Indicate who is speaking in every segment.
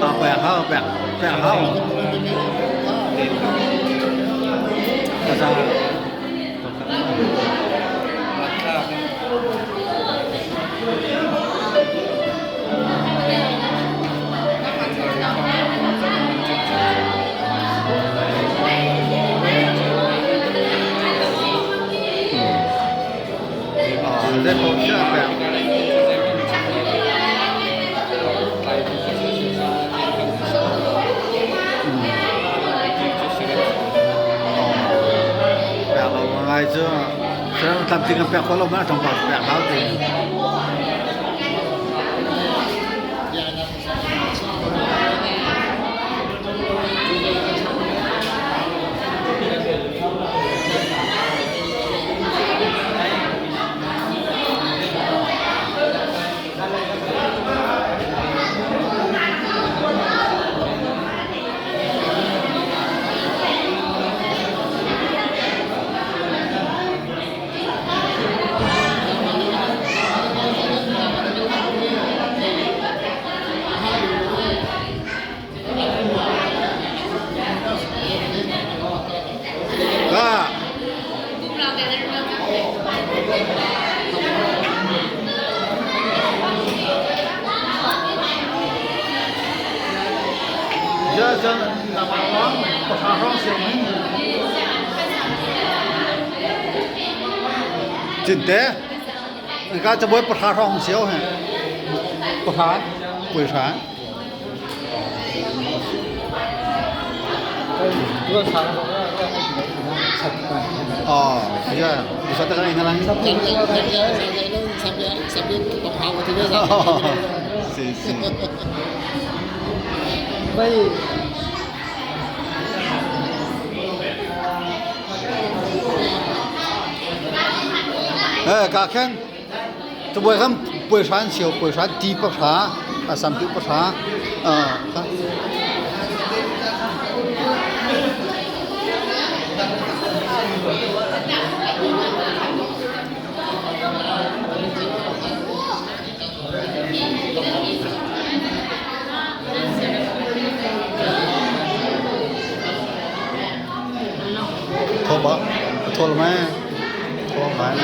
Speaker 1: Pek hau, pek, pek hau. Kaza. Ngai cu tlamtling an pek khawh lo man a tlawmpal pek hau ti. Cinte ka cabuai pahra hrawng sio he pahra puai hra. Oh, iya, bisa tekan ini lagi. Si, si.
Speaker 2: Baik.
Speaker 1: Eh, ka khen. Cabuai kan puai hra an sio, puai hra ti pahra, a sampi pahra. Ah, kha. Tho ba, tho lo mai. Tho mai.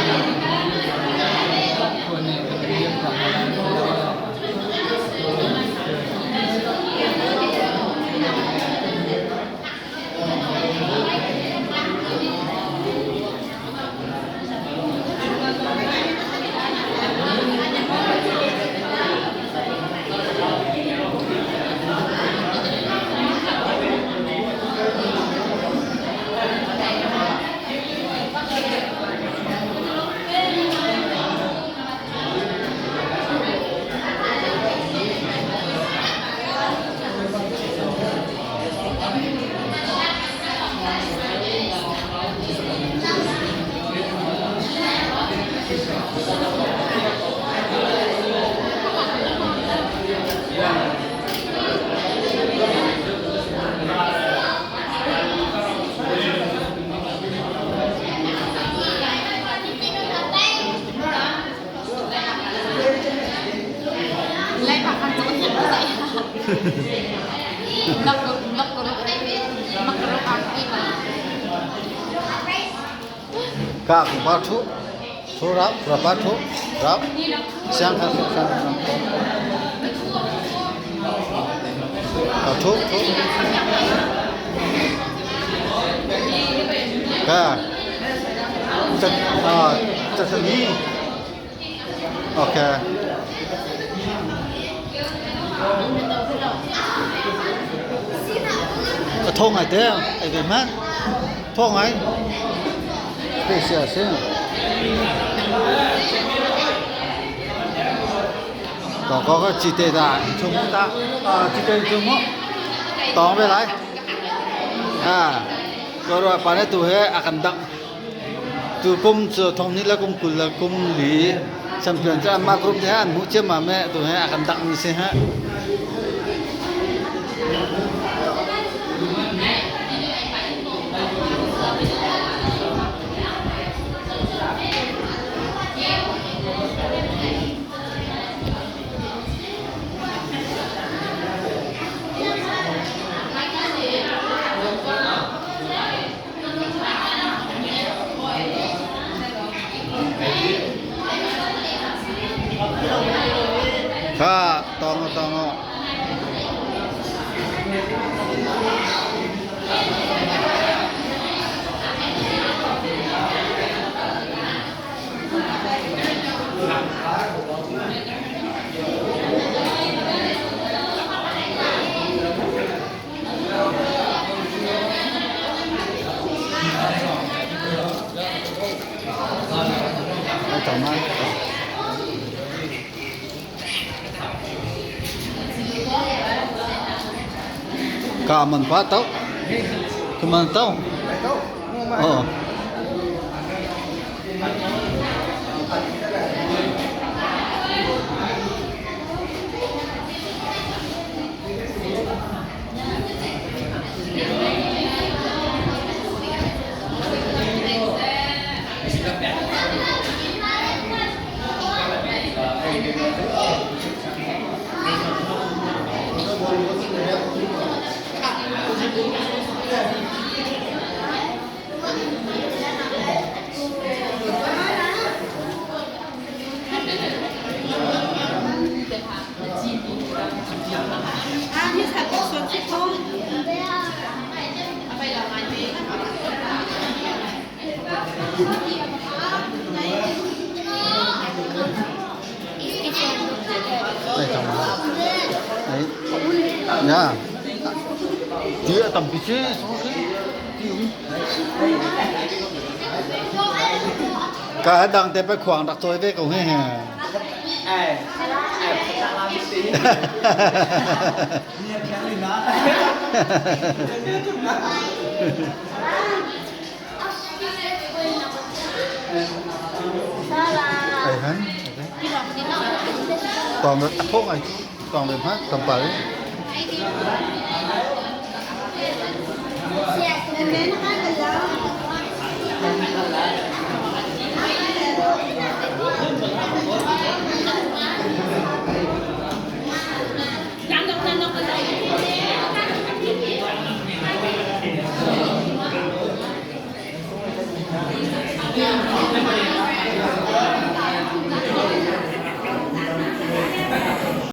Speaker 1: Ka pa thu thu rap ra pa thu rap siang kha sang thu thu ka cha cha cha ni okay a tho ngai te ai ve man tho ngai special si Có có cái chi tê ta chung ta à chi tê chung mo tong ve lai à có rồi pa ne tu he a kan dang tu kum chu thong ni la kum kul la kum li champion cha ma group te an mu che ma me tu he a kan dang ni se ha. Tong tong. Ai tong ma. Ka man pa tau. Ka man tau. Oh. Ya. Ti a tampi si. Ka dang te pa khuang rak cawi ve ko he. Ai han. Tong a thong ai tong le ma tampal.